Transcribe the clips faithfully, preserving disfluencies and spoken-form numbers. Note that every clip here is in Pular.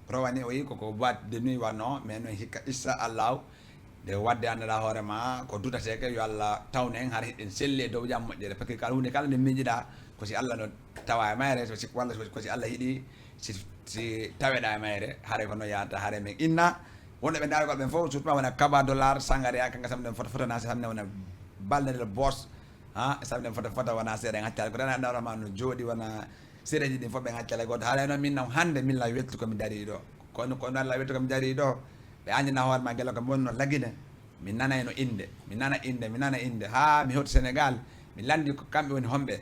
rowani o yi koko boîte de nuit wano, mais non hikka, insha Allahu, nde wadde anndaa hoore ma, ko dutateeke, yo Allah tawnu en, hara hiɗen selli e dow jam moƴƴere. Parce que kala huunde kala nde miijiɗaa, ko si Allah no tawa e mayre, so si, walla so, ko si Allah yiɗi, si, si taweɗaa e mayre, haray ko no yaata, haray men inna. Wonɓe ndaarugol ɓen fof, surtout ma wona Kaba Dollar, Sangaria, kanka samne foto foto na, samne wona Balde del Boss, ha, samne foto foto wona seeɗa, en accata ko tan, a ɗawra ma no jooɗi, wona seeɗaji ɗin fof ɓe accata gooto. Haray noon min noon hannde min la weltu ko mi darii ɗo. Kono, kono Allah weltu ko mi darii ɗo. Ɓe anndina hoore ma gila ko mi wonno Lagine. Mi nanayno innde, mi nana innde, mi nana innde. Haa mi hewti Senegal, mi lanndi ko kamɓe woni homɓe.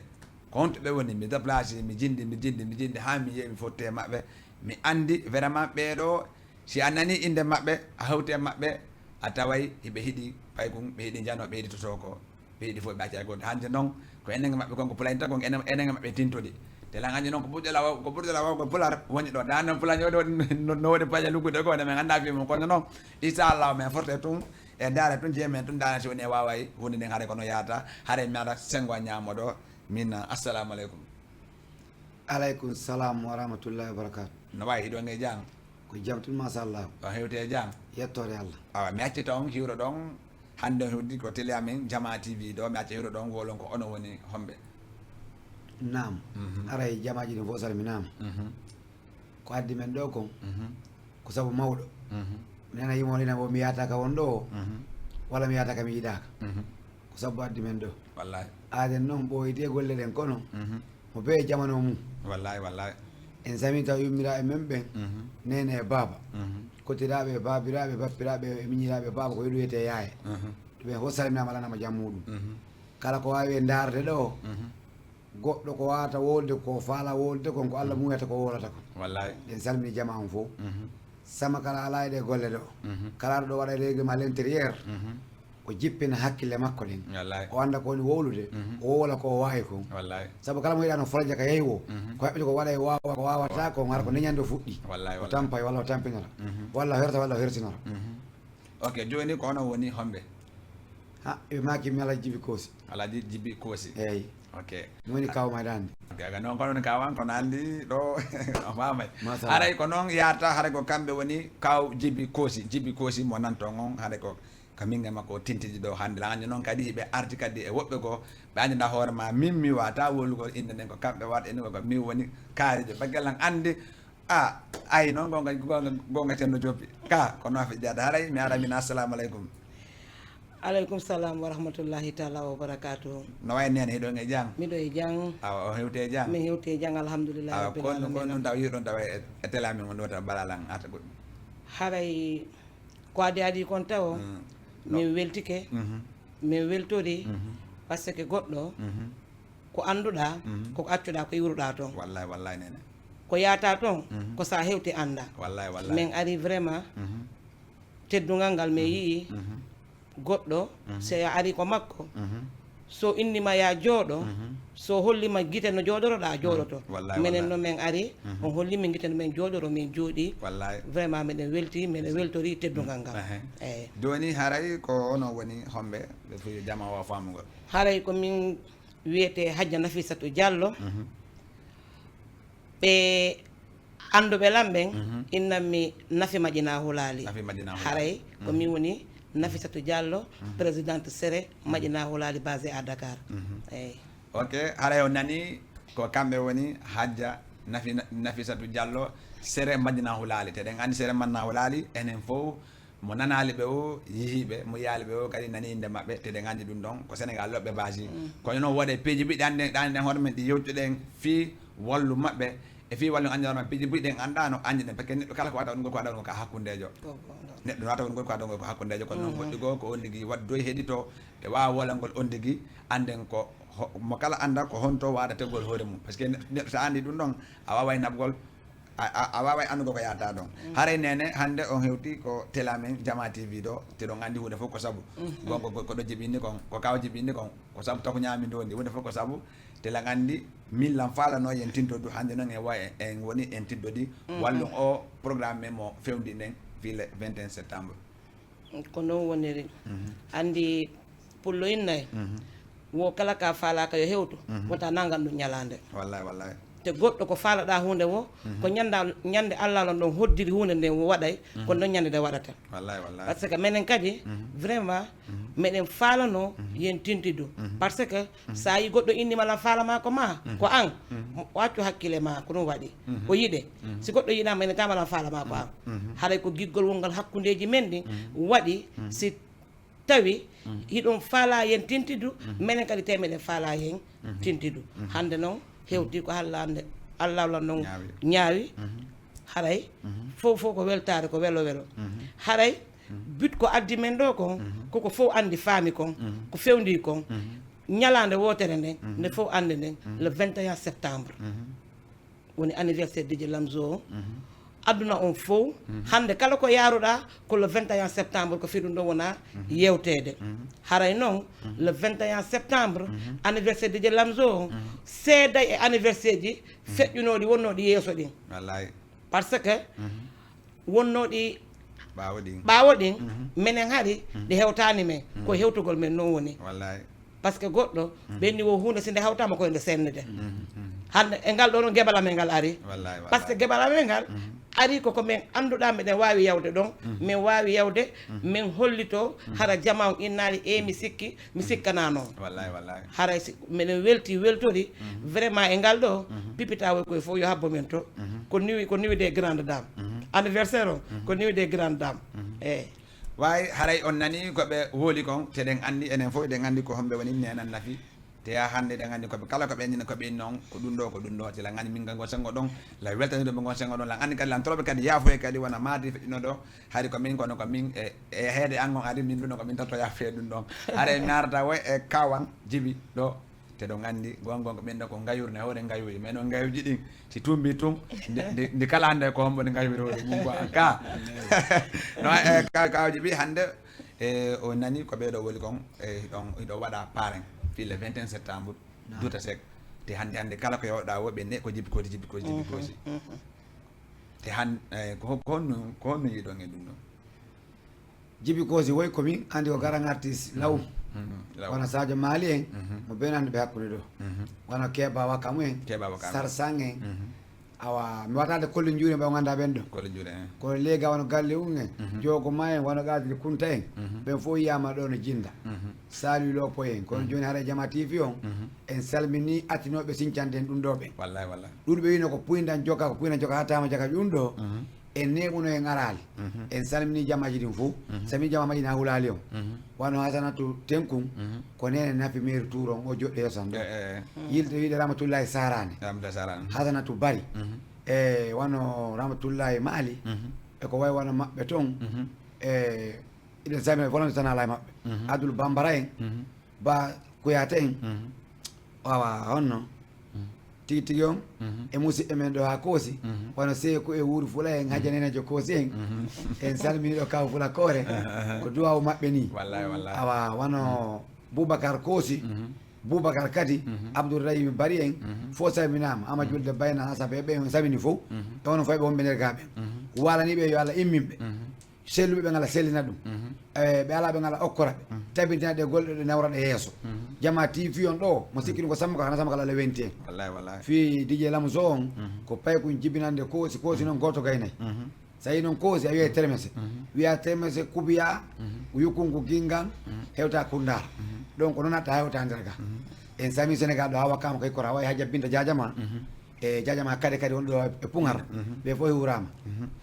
Ko honto ɓe woni? Mi déplacé, mi jindi, mi jindi, mi jindi, haa mi yehi, mi fotti e maɓɓe. Mi anndi vraiment ɓee ɗoo, si a nanii innde maɓɓe, a hewti e maɓɓe, a taway hiɓe hiɗi paykun, ɓe hiɗi njano, ɓe hiɗi totoko, ɓe hiɗi fof ɓe accay gooto. Hannde noon, ko enen e maɓɓe kon ko pulaynta kon, enen, enen e maɓɓe tintodi. Te lan anndi noon ko ɓurɗo law-, ko ɓurɗo law-, ko pular woni ɗo. Daan noon pular no, no, no waɗi paƴa luggude ko, ne men anndaa fii mum. Kono noon, inchallah, men forte tun, e ndaare tun, jee men tun, ndaare si woni e waaway, huunde nden hare kono yaata, hare mi ara sengo a ñaamo ɗo, min, assalamu aleykum. Aleykum salam wa rahmatullahi wa barakatuh. No wayi, hiɗon e jam? Ko jam tun, machallah. On hewti e jam? Yettoore Allah. Awa, mi accita on hiwro ɗon hannde, on hewti ko télé amen Jama T V ɗo, mi acca hiwro ɗon, wolon ko onon woni homɓe? Naam. Mhm. Aray jamaaji ɗin fof salminaama. Mhm. Ko addi men ɗo kon, mhm, ko sabu mawɗo. Mhm. Mi nana yimol ina wo mi yaata ka won ɗo o, mhm, walla mi yaata ka mi yiɗaaka. Mhm. Ko sabu addi men ɗo. Wallahi. Aaden noon ɓooyiti e golle ɗen kono, mhm, mo bee e jamano mum. Wallahi, wallahi. En sami taw yummiraaɓe men ɓen, mhm, neene e baaba. Mhm. Kotiraaɓe e baabiraaɓe, bappiraaɓe e miñiraaɓe baaba ko wiɗo wiyetee yaaye. Mhm. Ɗum en fof salminaama, alanaama jam muɗum. Mhm. Kala ko waawi en ndaarde ɗo, mhm, goɗɗo ko waawata wowlude, ko faala wowlude kon, ko Allah muuyata ko wowlata kon. Wallahi. En salmini jamaa on fof. Mhm. Sama kala alaa e ɗee golle ɗo. Mhm. Kala ɗo waɗa règlement à l'intérieur. Mhm. O jippina hakkille makko ɗen. Wallahi. O annda ko woni wowlude, mhm, o wowla ko o waawi kon. Wallahi. Sabu kala mo yiɗaa no foloja ka yehi wo, mhm, ko haɓɓiti ko waɗa e waawa, ko waawataa kon, hara ko neñande o fuɗɗi. Wallahi, o wallahi. Tampay walla o tampinora. Mhm. Walla o herta walla o hertinora. Mhm. Ok, jooni ko onon woni homɓe? Ha, ɓe maaki mi Alhaji Jibi Koosi. Alhaji Jibi Koosi. Eey. Ok. Mi woni kaaw mayɗo anndi. Ok, aga noon ko noon kaawan kono anndi ɗo o faamay. Mashallah. Haray ko noon yaata, haray ko kamɓe woni kaaw Jibi Koosi. Jibi Koosi mo nanton on, haray ko ka min e makko o tintidi ɗo hannde. Laanjo noon kadi hiɓe arti kadi e woɓɓe goo, ɓe annda hoore ma, min mi waata wolugol innde nden, ko kamɓe waata innde ko, ko min woni kaarijo. Bagge lan anndi, a, ay noon goonga, goonga, goonga Ceerno Joppi. Ka, ko noon fijjata. Haray mi ara min, assalamu aleykum. Aleykum salam wa rahmatullahi taala wa barakatuhu. No wayi neene, hiɗon e jam? Miɗo e jam. Awa, o hewti e jam? Mi hewti e jam, alhamdulillahi. Awa, rabbil kon, kon alamina. Ɗum tawa yiɗon tawa e, e télé amen on ɗo tawa balalan arta goɗɗum. Haray ko adi adi kon tawo, mm, no, min weltike, mhm, min weltori, mhm, parce que goɗɗo, mhm, ko annduɗaa, mhm, ko accuɗaa, ko iwruɗaa toon. Wallahi, wallahi, neene. Ko yaata toon, mhm, ko sa hewti annda. Wallahi, wallahi. Min ari vraiment, mhm, teddungal ngal min, mhm, yi'i, mhm, goɗɗo, mhm, si a ari ko makko, mhm, so inni ma ya jooɗo, mhm, so holli ma gite no jooɗoroɗaa, mhm, jooɗoto. Wallahi, menen wallahi. No min ari, mhm, on holli min gite no min jooɗoro, min jooɗi. Wallahi. Vraiment, miɗen welti, miɗen weltori teddungal ngal. Ehe. Eyi. Jooni haray ko onon woni homɓe ɓe fii jama o faamugol? Haray ko min wiyetee Hajja Nafisatu Jallo. Mhm. Ɓe annduɓe lan ɓen, mhm, innanmi Nafi Maƴina Hulaali. Nafi Maƴina Hulaali. Haray ko, mhm, min woni Nafisatu Jallo, mhm, présidente Sere, mhm, Maƴina Hulaali basé à Dakar. Mhm. Eyi. Ok, haray on nanii ko kamɓe woni Hajja Nafi-, Nafisatu Jallo, Sere Maƴina Hulaali. Te eɗen anndi Sere Maƴina Hulaali, enen fof mo nanaali ɓe o, yihii ɓe, mo yiyaali ɓe o, kadi nanii innde maɓɓe, te eɗen anndi ɗum ɗon, ko Senegal loɓɓe baasi. Mm. Kono noon, woodee piiji buy ɗi anndi-, ɗi anndi-, ɗen hoore men, ɗi yewtuɗen fii wallu maɓɓe, e fii wallu anndi hoore maɓɓe, piiji buy ɗen anndaano, anndi ɗen, parce que neɗɗo kala ko waɗata woni ko waɗata woni ko hakkundeejo. Ko goonga. Neɗɗo no waɗata woni ko waɗata woni ko hakkundeejo, kono noon, mm, goɗɗi goo ko ondigi waɗdoy heɗito, ɓe waawa wolangol ondigi, annden ko ho-, mo kala annda ko honto waɗata tegol hoore mum. Parce que neɗɗo, neɗɗo so a anndi ɗum ɗon, a waaway naɓgol, a, a, a waaway anndugo ko yaata ɗon. Mm. Haray neene, hannde on hewti ko télé amen Jama T V ɗo, te ɗon anndi huunde fof ko sabu. Mhm. Bon, ko, ko, ko ɗo jibinni kon, ko kaw jibinni kon, ko sabu taku ñaami ndondi, huunde fof ko sabu. Te lan anndi, min lan faalano yen tintodu, hannde noon en wa-, en woni en tiddodi, mhm, wallon o programme men mo fewndi nden fii le vingt et un septembre. Ko non woniri. Mhm. Anndi pullo innay, mhm, wo kala ka faalaaka yo hewtu, mhm, wota nangan ɗum ñalaande. Wallahi, wallahi. Te goɗɗo ko faalaɗaa huunde woo, ko ñannda-, ñannde Allaahu lan ɗon hoddiri huunde nden waɗay, ko non ñannde nde waɗata. Wallahi, wallahi. Parce que menen kadi, vraiment, meɗen faalano yen tintidu. Parce que so a yi goɗɗo innii ma lan faala maa ko maa, ko an, mo accu hakkile maa, ko ɗum waɗi. O yiɗe. Si goɗɗo yiɗaa ma, ene tama lan faala maa ko an. Haray ko giggol wongal hakkundeeji men ɗin waɗi, si tawi hiɗon faalaa yen tintidu, menen kadi tee meɗen faalaa yen tintidu. Hannde non, hewtii ko hallande Allaahu lan non ñaawi. Ñaawi. Haray, fow fow ko weltaare, ko welo welo. Haray, but ko addi men ɗoo kon, koko fow anndi faami kon, ko fewndii kon. Ñalaande wootere nden, nde fow anndi nden, le vingt et un septembre. Woni anniversaire D J Lamzo on. Aduna on fow, hannde kala ko yaaruɗaa, ko le vingt et un septembre, ko fii ɗum ɗon wona yewteede. Haray non, le vingt et un septembre, anniversaire D J Lamzo on, seeday e anniversaire ji feƴƴunooɗi wonnooɗi yeeso ɗin. Wallahi. Parce que wonnooɗi Ɓaawo ɗin. Ɓaawo ɗin, menen hari, ɗi hewtaani men. Ko hewtugol men non woni. Wallahi. Parce que goɗɗo, ɓenni wo huunde, si nde hawtaama, ko e nde sennde. Hannde, e ngal ɗoo non, gebal amen ngal ari. Wallahi, wallahi. Parce que gebal amen ngal ari ko, ko men annduɗaa, meɗen waawi yawde ɗon, men waawi yawde, men hollitoo, hara jamaa on innaali, ee, mi sikki, mi sikkanaa non. Wallahi, wallahi. Haray si meɗen weltii, weltori, vraiment e ngal ɗoo, Pipita woy koy fow yo habbo men to. Ko nuit, ko nuit des grandes dames. Anniversaire on, ko nuit des grandes dames. Eey. Waay, haray on nanii ko ɓe wowli kon, te eɗen anndi, enen fow eɗen anndi ko homɓe woni neenan Nafi. Te haa hannde eɗen anndi ko ɓe kala ko ɓe anndina ko ɓe non, ko ɗum ɗoo, ko ɗum ɗoo. Te lan anndi min ngal ngol senngo ɗon, lan weltaniiɗo ɓe ngol senngo ɗon, lan anndi kadi lan toroɓe kadi yaafoye kadi wona maadi feƴƴuno ɗoo. Hari ko min, kono ko min e, e heede an on ari min ɗum ɗoo ko min totto yaafoye ɗum ɗon. Haray mi arata woy e kaawan Jibi ɗoo. Te ɗon anndi, gon gon ko ɓen ɗoo ko ngayuuri, no hewre ngayuuri. Men on ngayuuji ɗin, si tumbii tun, ndi, ndi, ndi kala hannde ko hombo ndi ngayuuri hoore mum ko an ka. No, e, ka, kaaw Jibi hannde, e, o nani ko ɓee ɗoo woni kon, e, hiɗon, hiɗo waɗa parrain fii le vingt et un septembre, Duta Seck. Te hannde, hannde kala ko yewɗaa wo ɓe ne, ko Jibi Koosi, Jibi Koosi, Jibi Koosi. Te han-, e, ko, ko honno, ko honno yiɗon e ɗum ɗon? Jibi Koosi woy ko min anndi ko garan artiste law. Law. Wano Sadio Mali en, mo bee nanndi ɓe hakkunde ɗoo. Wano Keba Wakamu en, Keba Wakamu. Sarsang en. Awa, mi wataade Kolli Njuure ɓe on anndaa ɓen ɗoo. Kolli Njuure, en. Kono leega wano Galle um en, Joogo Ma en, wano Gaadiri Kunta en, ɓen fof yiyaama ɗoo no jinda. Saliou Lopo en, kono jooni haray Jama T V on, en salminii artinooɓe sincande en ɗum ɗoo ɓen. Wallahi, wallahi. Ɗuuɗuɓe wiino ko puyndan joka, ko puyndan joka haa taama jaka ɗum ɗoo. En neeɓuno en araali. En salminii jamaaji ɗin fof. Salminii jamaa Maƴina Hulaali on. Wano Hasanatu Tenkun, ko neene Nafi Meeri Tuuron, o joɗɗo yeeso an ɗo. Eh, eh, eh. Yilde wiide Ramatullahi Sarani. Ramatullahi Sarani. Hasanatu Bari. E wano Ramatullahi Maali. E ko way wano maɓɓe ton. E iɗen salmina volonté tan alaa e maɓɓe. Abdul Bambara en. Ba Kuyate en. Awa, honno? Tigi tigi on, e musidɓe men ɗo haa Koosi, wano Seeku e Wuuru Fula en, Hajja Nenejo Koosi en, en salmini ɗo Kaw Fula Koore, ko duwaawu maɓɓe ni. Wallahi, wallahi. Awa, wano Bubakar Koosi, Bubakar kadi, Abdourahim Bari en, fof salminaama, Ama Julde Bayna Asabe, ɓe on salmini fof, e onon fof ɓe wonɓe nder gaa ɓen. Waalanii ɓe yo Allah immin ɓe. Selluɓe ɓe ngala sellina ɗum. E, ɓe alaa ɓe ngala okkora ɓe. Tabintina ɗe golle ɗe nawra ɗe yeeso. Jama T V on ɗo, mo sikki ɗum ko Samma ko hana Samma kala le vingt et un. Wallahi, wallahi. Fii D J Lamzo on, ko paykun jibinande Koosi, Koosi noon gooto gaynay. So a yii noon Koosi, a wiyay Termese. Wiya Termese, Kubiya, Yukunku, Gingan, hewta Kundaar. Donc, ko noon hatta hewta nder ga. En sami Sénégal ɗo, haa Wakkaama kay kora, wawi haa jabbinta jaajama. E jaajama kadi kadi wonɗo e Puŋar, ɓe fof huuraama.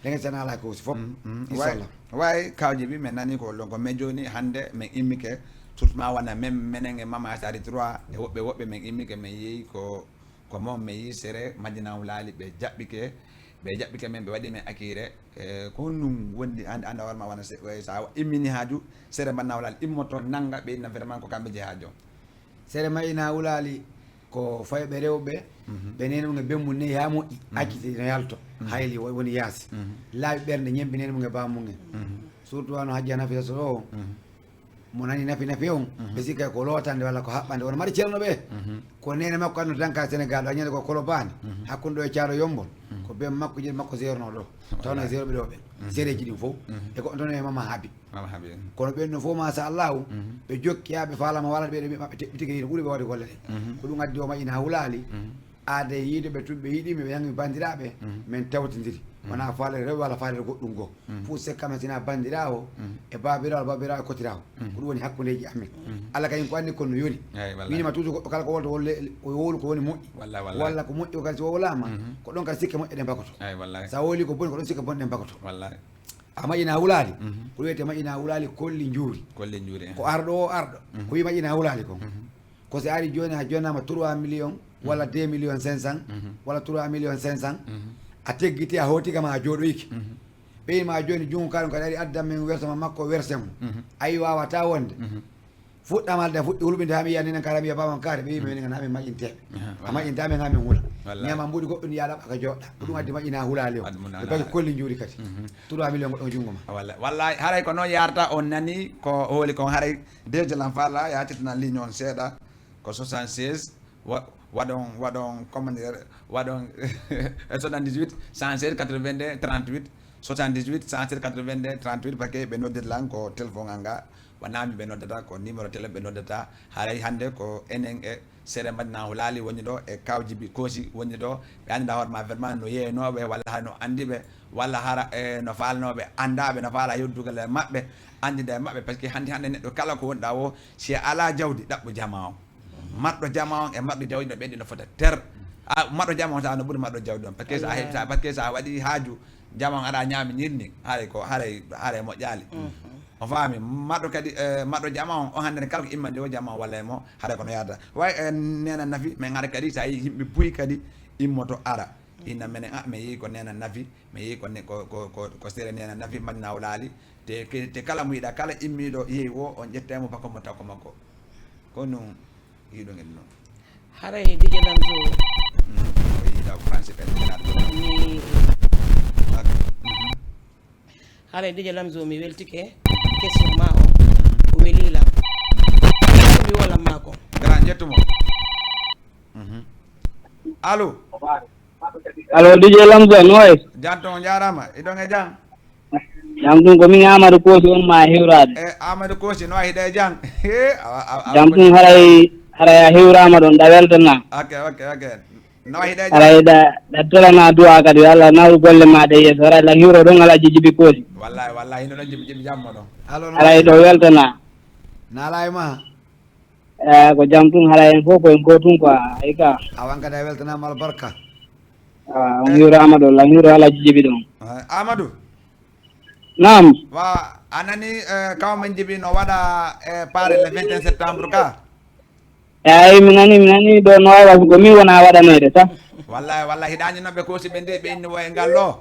Lenge sana alaa ko si fof, inchallah. Way, kawje bi, men nani ko lonko, men jooni hannde men immike, surtout ma wona men, menen e Mama Sari trois, e woɓɓe, woɓɓe men immike, men yehi ko, ko mo men yi sere Madina Wulaali, ɓe jaɓɓike, ɓe jaɓɓike men, ɓe waɗi men akire. E, ko honɗum wondi hannde, annda hoore ma wona se-, sa immini haaju, sere Madina Wulaali immoto nannga, ɓe inna vraiment ko kamɓe jeyi haaju on. Sere Madina Wulaali ko fayɓe rewɓe, ɓe neene mum e ben mum nehi haa moƴƴi, acciti no yalto, hayli wo-, woni yaasi. Laaɓi ɓernde, ñempi neene mum e baaba mum en. Surtout wano Hajja Nafisa Sow o, mo nani Nafi Nafi on, ɓe sikkay ko lootande walla ko haɓɓande, wona mari ceerno ɓe. Ko neene makko anno danka Sénégal, a ñande ko Kolobaani, hakkunde ɗo e Caaro Yombol, ko ben makko jeyi makko seerno ɗo. Tawno e seerɓe ɗo ɓen. Sereji ɗin fof, e ko on toon e Mama Habi. Mama Habi. Kono ɓen no fof, machallahu, ɓe jokki haa ɓe faalama wala ɓe, ɓe maɓɓe teɓɓitike hino ɓuri ɓe waɗde golle ɗen. Ko ɗum addi o Madina Wulaali, Aada e yiide ɓe tun ɓe yiɗi mi, ɓe nangi bandiraaɓe, men tawtindiri. Wonaa faalere rewɓe walla faalere goɗɗun goo. Fuu sekka men sina bandiraawo e baabiraawo, baabiraawo e kotiraawo. Ko ɗun woni hakkundeeji amen. Alla kañun ko anndi kon no yoni. Eey, wallaahi. Miin ma toujours goɗɗo kala ko wolta wol-, o wowlu ko woni moƴƴi. Wallaahi, wallaahi. Walla ko moƴƴi ko kadi si wowlaama, ko ɗon kadi sikke moƴƴe ɗen bakoto. Eey, wallaahi. Sa wowlii ko boni, ko ɗon sikke bonɗe ɗen bakoto. Wallaahi. A maƴinaa wulaali. Ko ɗun wiyetee maƴinaa wulaali kolli njuuri. Kolli njuuri, eh. Ko arɗo o arɗo. Ko wi'i maƴinaa wulaali kon. Ko si ari jooni a jonnaama trois millions walla deux millions cinq cents walla trois millions cinq cents, a teggiti a hooti kam a jooɗoyike. Ɓeyi ma jooni junngo kaɗon kadi ari addan men werso ma makko werse mo. A yi waawataa wonde. Fuɗɗamal de fuɗɗi hulɓinde haa mi yiya nenen kara mi yiya baban kaare ɓe yimɓe men ngana men maƴinteeɓe. A maƴinta men haa men hula. Wallaahi. Ñama mbuɗi goɗɗun yaɗa aka joɗɗa. Ko ɗun addi maƴina hulaali o. Addi mun e bagi kolli njuuri kadi. Trois millions goɗɗo junngo ma. Wallaahi, wallaahi, haray ko non yarta on nani ko hooli kon haray deux de l'enfant la ya titna ligne on seeɗa ko soixante-seize wa-, waɗon, waɗon, comment dire, waɗon soixante-dix-huit cent seize quatre-vingt-deux trente-huit, soixante-dix-huit cent seize quatre-vingt-deux trente-huit, parce que ɓe noddirta lan ko téléphone an nga, wonaa min ɓe noddata, ko numéro télé ɓe noddata. Haray hannde ko enen e Sere Madina Hulaali woni ɗo, e Kaw Jibi Koosi woni ɗo. Ɓe annda hoore ma vraiment no yeeynooɓe, walla hara no anndi ɓe, walla hara, eh, no faalnooɓe annda ɓe, no faala yewtugol e maɓɓe, anndida e maɓɓe, parce que hannde hannde neɗɗo kala ko wonɗaa wo, si a alaa jawdi, ɗaɓɓu jamaa on. Marɗo jamaa on e marɗo jawdi no ɓeydi no fota ter. A, marɗo jamaa on tawa no ɓuri marɗo jawdi on. Parce que so a heɓi, sa, parce que so a waɗi haaju, jamaa on aɗa ñaami ñirni, haray ko, haray, haray moƴƴaali. On faami? Marɗo kadi, eh, marɗo jamaa on, on hannde kala ko immande o jamaa on walla e mo, haray ko no yaada. Way, eh, neena nafi, men hara kadi, sa yi yimɓe buy kadi, immoto ara. Ina menen, a, mi yii ko neena nafi, mi yii ko ne-, ko, ko, ko, ko sere neena nafi, man nawlaali. Te, ke-, te kala mo yiɗa, kala immiiɗo yehi wo, on ƴetta e mo bako mo taw ko makko. Ko non yiɗon en non. Haray D J Lamzo. Mm, o yiɗa ko fansi ɓen, ɓen aduna. Mi, ok. Mhm. Haray D J Lamzo, mi weltike question ma o. O weli lan. Ko mi wolan ma ko. Grand, ƴettu mo. Mhm. Allo? Allo, D J Lamzo, no wayi? Jam ton, on jaaraama. Iɗon e jam? Jam tun ko min Amadou Koosi on ma hiwraade. Eh, Amadou Koosi, no wayi ɗe jam? He, awa, awa, awa, jam tun haray, haray a hiwraama ɗon, ɗa weltanaa. Ok, ok, ok. No wayi ɗe jam? Haray ɗa, ɗa telanaa du'a kadi, yo Allah nawru golle ma ɗe yeeso. Haray la hiwro ɗon ala jijibi Koosi. Wallahi, wallahi, hino ɗon jibi, jibi jam mo ɗon. Allo, no wayi? Haray ɗo weltanaa. Naalaa e ma? Eh, ko jam tun, hara en fof ko en gootun quoi, ay ka. Awa, an kadi a weltanaama albarka. Ah, on hiwraama ɗo, lan hiwro Alhaji Jibi ɗon. Eh, Amadou? Naam. Wa, a nani, eh, kaw men Jibi no waɗa, eh, paare le vingt et un septembre ka? Eh, ay, mi nani, mi nani ɗo no wawa ko min wona waɗanoyde sa. Wallahi, wallahi, hiɗa anndi no ɓe koosi ɓe nde ɓe inni wo e ngal ɗo.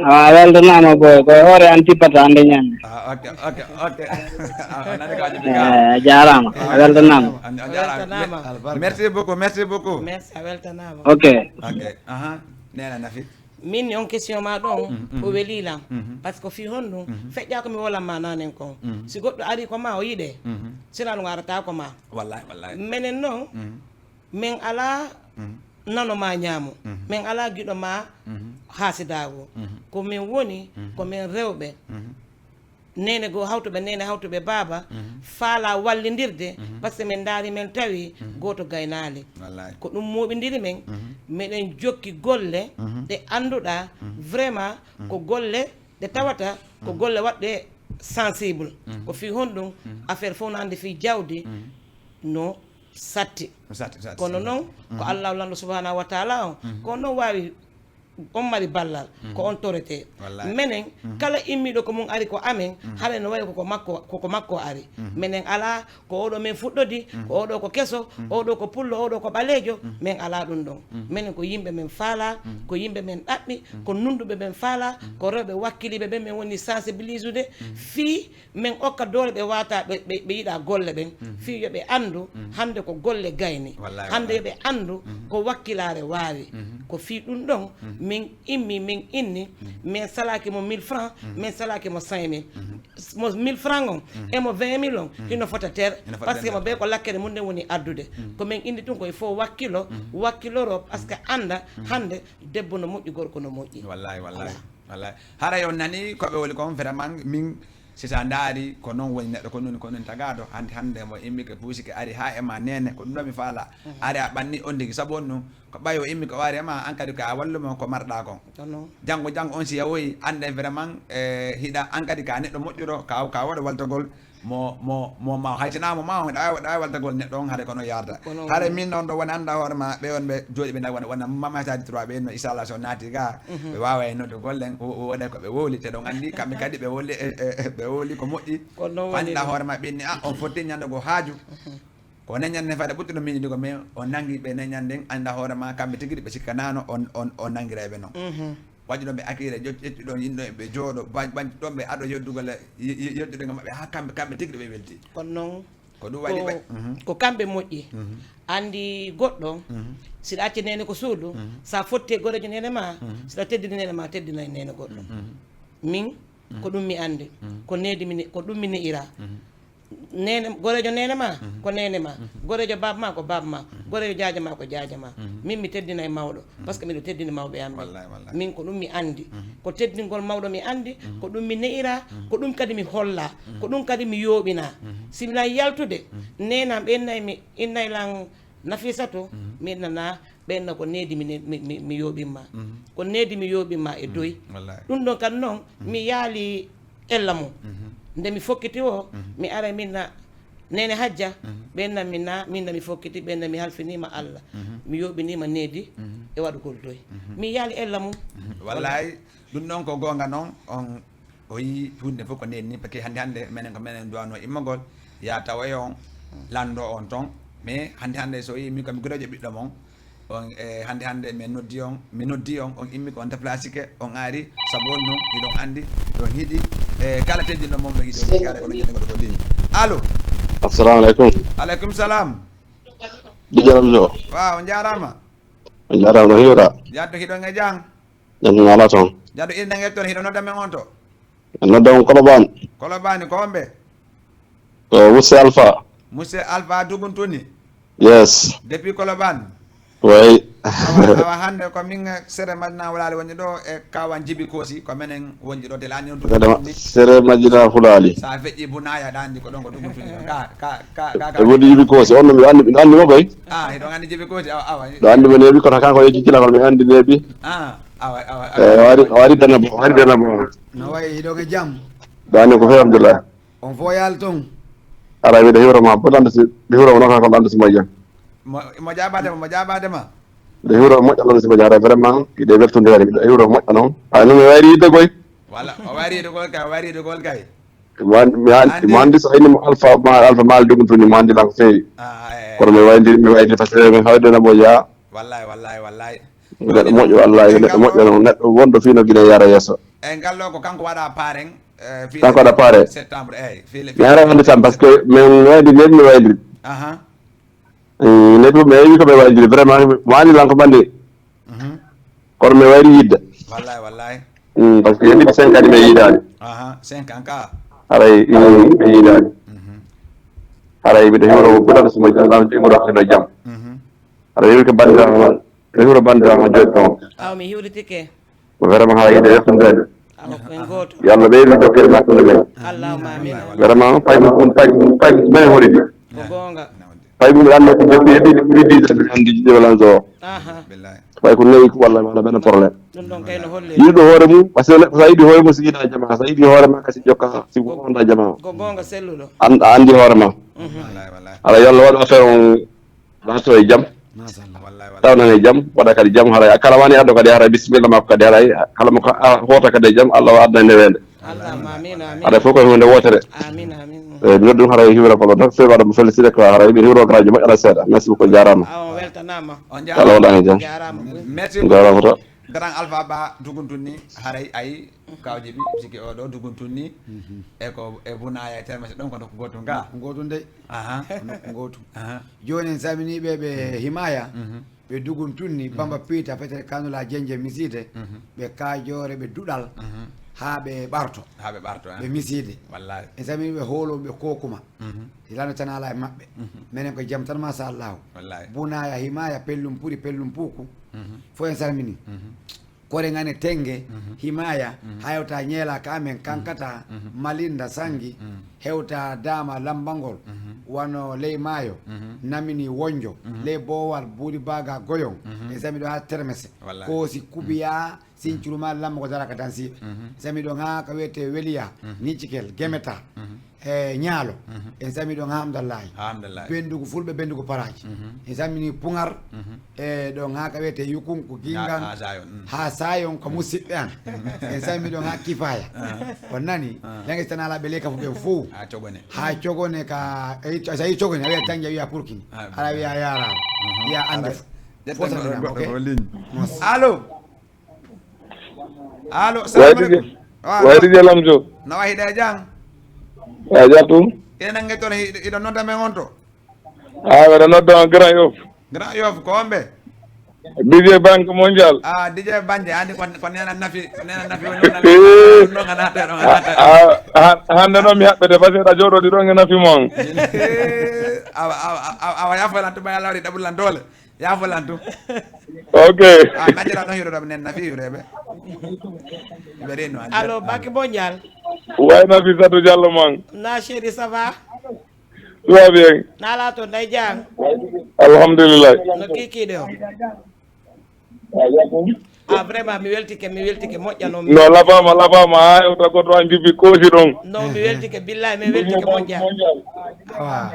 Ah, a weltanaama boy, ko e hoore an tippata hannde ñande. Ah, ok, ok, ok. Ah, o nani ko a jibi ka. Eh, a jaaraama, a weltanaama. A, a jaaraama. Weltanaama. Me-, merci beaucoup, merci beaucoup. Merci, a weltanaama. Ok. Ok, aha. Neena nafi. Min ni on question ma ɗon, mm, mm, o welii lan. Mhm. Parce que fii honɗun, mhm, feƴƴaa ko mi wolan ma nanen kon. Mhm. Si goɗɗo arii ko ma, o yiɗe. Mhm. Sinaa ɗun arata ko ma. Wallahi, wallahi. Menen non, mhm, men alaa, mhm, nano ma ñaamo. Mhm. Men alaa giɗo ma, mhm, haasidaagu. Mhm. Ko men woni, mhm, ko men rewɓe. Mhm. Neene goo hawtuɓe neene, hawtuɓe baaba, mhm, faalaa wallindirde, mhm, parce que men ndaari men tawi, mhm, gooto gaynaali. Wallahi. Ko ɗun mooɓindiri men, mhm, meɗen jokki golle, mhm, ɗe annduɗaa, mhm, vraiment, mhm, ko golle ɗe tawata ko, mhm, golle waɗɗe sensible. Mhm. Ko fii honɗun, mhm, affaire fof no anndi fii jawdi, mhm, no satti. No satti, satti, kono satti, non, mhm, ko Allahu Lanɗo Subhanahu wa Taala on, mhm, ko on non waawi on mari ballal, mhm, ko on torete. Wallahi. Menen, mhm, kala immiiɗo ko mun ari ko amen, mhm, haray no wayi ko ko makko, ko ko makko ari. Mhm. Menen alaa ko oɗo men fuɗɗodi, mhm, ko oɗo ko keso, mhm, oɗo ko pullo, oɗo ko ɓaleejo, mhm, men alaa ɗun ɗon. Mhm. Menen ko yimɓe men faalaa, mhm, ko yimɓe men ɗaɓɓi, mhm, ko nunɗuɓe men faalaa, mhm, ko rewɓe wakkiliiɓe ɓen men woni sensibiliser-ude, mhm, fii men okka doole ɓe waata, ɓe, ɓe, ɓe yiɗa golle ɓen, mhm, fii yo ɓe anndu, mhm, hannde ko golle gayni. Wallahi, hannde yo, wallahi, ɓe anndu, mhm, ko wakkilaare waawi. Mhm. Ko fii ɗun ɗon, mhm, men immi, men inni, mhm, men salaaki mo mille francs, mhm, men salaaki mo cinq mille. Mhm. S-, mo mille francs on, mhm, e mo vingt mille on, mhm, hino fota ter, hino fota parce que ter, mo ɓe ko lakkere mun nden woni addude. Mhm. Ko men inni tun ko il faut wakkilo, mhm, wakkiloro, parce que, mhm, annda, mhm, hannde debbo no moƴƴi, gorko no moƴƴi. Wallahi, wallahi. Voilà. Wallahi. Haray on nani ko ɓe woni kon, vraiment, min, Si sa ndaari, ko non woni neɗɗo, ko nun, ko nun tagaaɗo. Hande, hande mo immike, puusike, ari haa e ma neene, ko ɗum ɗo mi faala. Mhm. Ari a ɓanni on tigi, sabu on nun, ko ɓay o immike, o ari e ma, an kadi ko a wallu mo ko marɗaa kon. Ko non. Janngo, janngo on si yawoyi, annden vraiment, eh, hiɗa, an kadi ka neɗɗo moƴƴuɗo, ka, ka waɗa waltagol mo, mo, mo ma, hay sinaa mo ma on, ɗa, ɗa waltagol neɗɗo on, hare ko non yarda. Ko non. Hare min non ɗo woni annda hoore ma, ɓe on ɓe jooɗi ɓe na wona, wona Mama Sadi trois ɓe no, inchallah, so naati ga, mhm, ɓe waaway noddugol en, o, o waɗa ko ɓe wowli, te ɗon anndi kamɓe kadi ɓe wowli, e, e, e, ɓe wowli ko moƴƴi. Ko non woni. Annda hoore ma ɓe ni, a, on fotti ñande go haaju. Mhm. Ko neñan ne fayda ɓuttuɗo miijiiɗo ko, mais o nangi ɓe neñan nden, annda hoore ma kamɓe tigi ɓe sikkanaano on, on, on nangiray ɓe non. Mhm. Waɗi ɗon ɓe akire, ƴoc-, ƴettuɗon yimɓe ɓe jooɗo, bañ-, bañ-, ɗon ɓe ado yeddugol, ye-, ye-, yeddude ngam maɓɓe haa kamɓe, kamɓe tigi ɓe welti. Ko non. Ko ɗum waɗi ɓe. Ko, mhm, ko kamɓe moƴƴi. Mhm. Anndi goɗɗo, mhm, si ɗa acci neene ko suudu, mhm, sa fotti e goreejo neene ma, mhm, si ɗa teddini neene ma, teddinay neene goɗɗo. Mhm. Min, mhm, ko ɗum mi anndi. Mhm. Ko needi mi ne-, ko ɗum mi ne'ira. Mhm. Neene, goreejo neene ma, mhm, ko neene ma. Mhm. Goreejo baaba ma, ko baaba ma. Mhm. Goreejo jaaja ma, ko jaaja ma. Mhm. Min mi teddinay mawɗo, mhm, parce que miɗo teddini mawɓe am ɓen. Wallahi, wallahi. Min ko ɗum mi anndi. Mhm. Ko teddingol mawɗo mi anndi, mhm, ko ɗum mi ne'ira, mhm, ko ɗum kadi mi holla, mhm, ko ɗum kadi mi yooɓina. Mhm. Si mi lan yaltude, mhm, neene am ɓe innay mi, innay lan Nafisatu, mhm, mi innana ɓen no ko needi mi ne-, mi, mi, mi yooɓin ma. Mhm. Ko needi mi yooɓin ma e, mhm, doy. Wallahi. Ɗum ɗon kadi non, mhm, mi yaali ella mum. Mhm. Nde mi fokkiti o, mhm, mi aray min na Neene Hajja, mhm, ɓen na mi na, min na mi fokkiti, ɓen na mi halfiniima Alla. Mhm. Mi yooɓiniima needi, mhm, e waɗugol doy. Mhm. Mi yaali ella mum. Mhm. Wallahi, ɗum ɗon ko goonga non, on o yii huunde fof ko needi ni, parce que hannde, hannde menen ko menen duwano immagol, ya tawa e on, lanndo on ton. Mais hannde, hannde so yii min ko mi goreejo ɓiɗɗo mon, on, e hannde, hannde mi noddi on, mi noddi on, on immi ko on déplacé ke, on ari, sabu on non, hiɗon anndi, ɗon hiɗi, e kala teddinɗo mon ɗo hiɗi on, kala ko no jannde goɗɗo ko dini. Allo? Assalamu alaikum. Alaikum salam. Di jaram jo. Waaw, on jaaraama. On jaaraama, no hiwra? Yaddo hiɗon e jam? Jam ala ton. Yaddo iri nange ton, hiɗo nodda men on to? Nodda on Kolobaan. Kolobaan, ko homɓe? Ko Mousse Alpha. Mousse Alpha Duguntuni? Yes. Depuis Kolobaan? Oui. Awa, awa, hannde ko min, eh, Sere Madina Wulaali woni ɗo e Kawan Jibi Koosi, ko menen wonji ɗo, de laani on Sere Ma-, Duguntuni. Sere Madina Wulaali. Sa feƴƴi Bunaya, ɗa anndi ko ɗon ko Duguntuni ɗon. Ka, ka, ka, ka, ka. E woni Jibi Koosi, on no mi anndi, mi anndi mo koy. Ah, hiɗon anndi Jibi Koosi, awa, awa. Ɗo anndi mo neeɓi, kono kanko yeƴƴi kila, kono mi anndi neeɓi. Ah, awa, awa, awa. Eh, wari, wari dana bo, wari dana bo. No wayi, hiɗon e jam? Ɗo anndi ko fe, alhamdulillah. On fof yaali ton? Aray, miɗo hiwra ma, mboɗo anndi si, mi hiwra ma noon, ko anndi si moƴƴa. Mo, mo jaabaade ma, mo jaabaade ma? Miɗo hiwra ma moƴƴa noon si moƴƴa, aray, vraiment, hiɗe weltondirani, miɗo hiwra ma moƴƴa noon. Ay, no mi wayri yidde koy. Wala, o wayri yidde gol kay, o wayri yidde gol kay. Mi an-, mi an-, mi anndi so inni mo Alpha, ma, Alpha Maal Duguntuni, mi anndi lan ko feewi. Ah, eh. Kono mi wayndi, mi wayndi, parce que mi hawde na mo yaa. Wallahi, wallahi, wallahi. Neɗɗo moƴƴo, wallahi, neɗɗo moƴƴo, neɗɗo wonɗo fii no Gine yara yeeso. Eyi, ngal ɗo ko kanko waɗa paaren, eh, fii kanko waɗa paare. Septembre, eyi, fii le-, mi ara hannde tan, parce que min waydi, min mi waydi. Aha. Mm, neɗɗo, mi yewi ko ɓe waydiri, vraiment, mi waani lan ko ɓanndi. Mhm. Kono mi wayri yidde. Wallahi, wallahi. Mm, parce que yimɓe cinq ans mi yiidaani. Aha, cinq ans ka. Haray, mm, mi yiidaani. Mhm. Haray, miɗo hiwro ko ɓurata so mo jam, jam, jam. Mhm. Haray, yimɓe ko banndiraaɓe, mi hiwro banndiraaɓe jooɗi ɗon. Aw, mi hiwritike. Vraiment, haa yiɗe yettude. Awa, ko en gooto. Yo Allah ɓeydu jokkere makko nde men. Allahumma amin. Vraiment, pay mum, pay mum, pay mum, men hoɗi. Ko goonga. Pay mum, ɗan ko jokki, heɓi, heɓi, heɓi, heɓi, anndi jiɗi wala so. Aha. Pay ko newi ko walla wala benn problème. Ɗum ɗon kay no holli. Yiɗo hoore mum, parce que neɗɗo sa yiɗi hoore mum, si yiɗa jama, sa yiɗi hoore ma, kasi jokka, si wonda jama. Ko goonga selluɗo. An-, a anndi hoore ma. Mhm. Wallahi, wallahi. Ala yo Allah waɗu affaire on. Nato e jam. Machallah. Wallahi, wallahi. Tawnan e jam, waɗa kadi jam, haray a kala wani addo kadi, haray bisimilla makko kadi, haray kala mo ka, a, hoota kadi e jam, Allah o adda nde wende. Allahumma amin, amin. Haray fof ko huunde wootere. Amin, amin. Eh, mi noddu haray hiwra ko ɗo, docteur waɗa mo félicité ko haray mi hiwro ko radio moƴƴa ala seeɗa. Merci beaucoup, jaaraama. Awa, on weltanaama. On jaaraama. Allah waɗa hen jam. Jaaraama. Merci beaucoup. Jaaraama to. Grand Alpha Ba Duguntun ni, haray ay, Kaw Jibi, siki o ɗo Duguntun ni, mhm, e ko, e Bunaya e Termese ɗon ko nokku gootu nga. Nokku gootu ndey. Aha. Ko nokku gootu. Aha. Jooni en salminii ɓe, ɓe Himaya, mhm, ɓe Duguntun ni, mhm, Bamba Piita, fetere Kanula Jenje Miside, mhm, ɓe Kaajoore, ɓe Duɗal, mhm, haa ɓe Ɓarto. Haa ɓe Ɓarto, ah. Ɓe Miside. Wallahi. En salminii ɓe Hoolo, ɓe Kokuma. Mhm. Hilano tan ala e maɓɓe. Mhm. Menen ko jam tan, machallahu. Wallahi. Bunaya, Himaya, Pellum Puri, Pellum Puku. Mhm. Fof en salmini. Mhm. Kore ŋane tenge, himaaya, hewta ñeela ka amen, kankata, malinda, sangi, hewta daama lambangol, wano ley maayo, namini wonjo, ley boowal, buuri baaga goyon, e sami ɗo haa termese, koosi kubiya, sincuru ma lamma ko dara ka dansiiɓe. Sami ɗo haa ka wiyete weliya, ŋincikel, gemeta. E ñaalo, en sami ɗon haa Hamdallahi. Haa Hamdallahi. Benndugu Fulɓe, Benndugu Paraaji. En samini Puŋar, e ɗon haa ka wiyetee Yukunku, Gingan, haa Sayon, haa Sayon ko musiɓɓe an. En sami ɗon haa Kifaya. On nani? Lange si tanaa laaɓe ley kafu ɓen fow. Haa Cogone. Haa Cogone ka, e, so a yii Cogone, a wiya Tanja, a wiya Purkini. Aɗa wiya yaaraama. Wiya annde fof. Fof samina, ok? Allo? Allo, wayde salamu aleykum. Wa wayde aleykum. Lamjo. No wayi de jam? Ya jam tun. Ina nange toon, hiɗo nodda men on to? Ah, wala nodda on Grand Yoff. Grand Yoff, ko homɓe? D J Banque Mondial. Ah, D J Banque, andi ko, ko nena nafi, ko nena nafi woni on. Eh. Non, non, non, non, non. Ah, ah, hande non mi haɓɓete, parce que a jooɗoɗi ɗon e nafi mon. Awa, awa, awa, awa, ya fo lan tuma ya lawri ɗaɓu lan doole. Ya fo lan tun. Ok. Ah, majjala no hiroɗo nen nafi hiroɓe. Ɓe reno ande. Allo, Banque Mondial. Way Nafissatou Diallo man. Na chéri, ça va? Tout va bien. Na la to nday jang. Alhamdulillah. No kiki de o. Ah, vraiment, mi weltike, mi weltike moƴƴa non. No, lafaama, lafaama, haa hewta goɗɗo an jibbi koosi ɗon. Non, mi weltike, billahi, mi weltike moƴƴa. Awa.